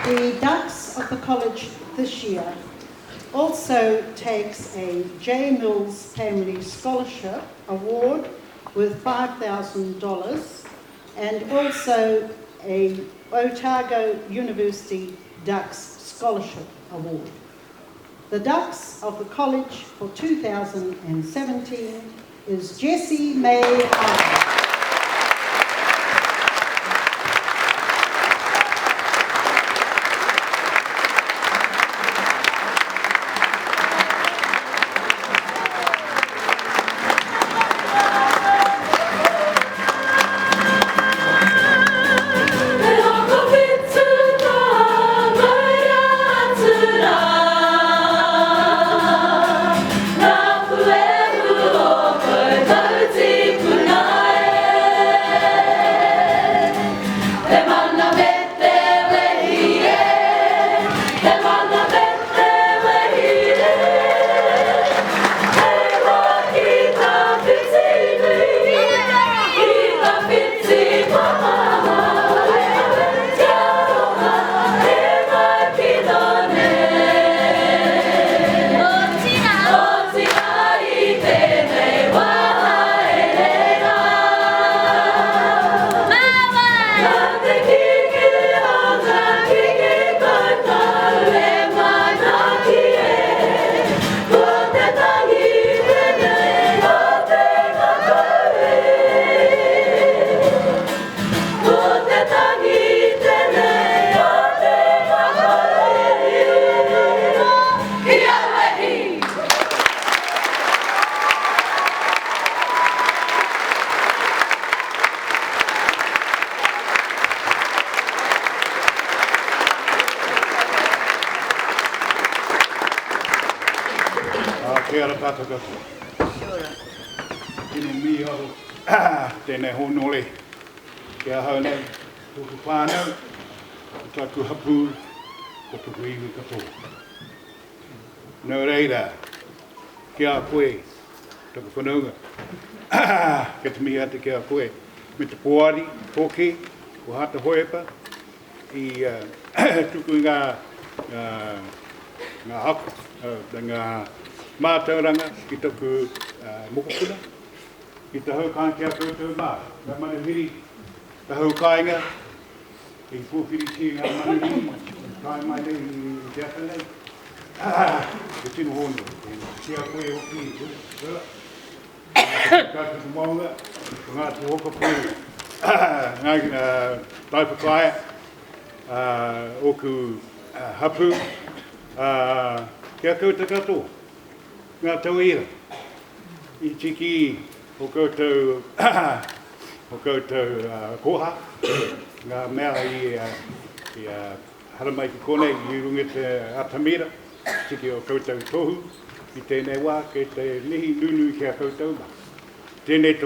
The Dux of the college this year also takes a J. Mills Family Scholarship Award with $5,000 and also a Otago University Dux Scholarship Award. The Dux of the College for 2017 is Jessie May Harvey. Kia ora tātou katoa. Kia ora. Tino mīharo tēnei hōnore ki ahau nei, tōku whānau, ko tāku hapū, ko tōku iwi katoa. Nō reira, ki a koe, taku whanaunga, kei te mihi atu ki a koe, me te poari hoki o Hāta Hohepa i tuku i ngā, ngā ako, ngā mātauranga ki taku mokopuna, ki te hau kāinga ki a koutou mā, ngā manuhiri, te hau kāinga, i pōwhiritia ngā manuhiri i tae mai nei i te ata nei, he tino hōnore tēnei. Ki a koe hoki, Willa, ka tuku maunga, ko Ngāti Hokapū, ngā taiwhakaea, ōku hapū, ki a koutou katoa, ngā tauira i tiki o koutou, o koutou koha, ngā mea i, i haramai ki konei i runga i te atamira, tiki o koutou tohu i tēnei wā, kei te mihi nunui ki a koutou mā. Tēnei te.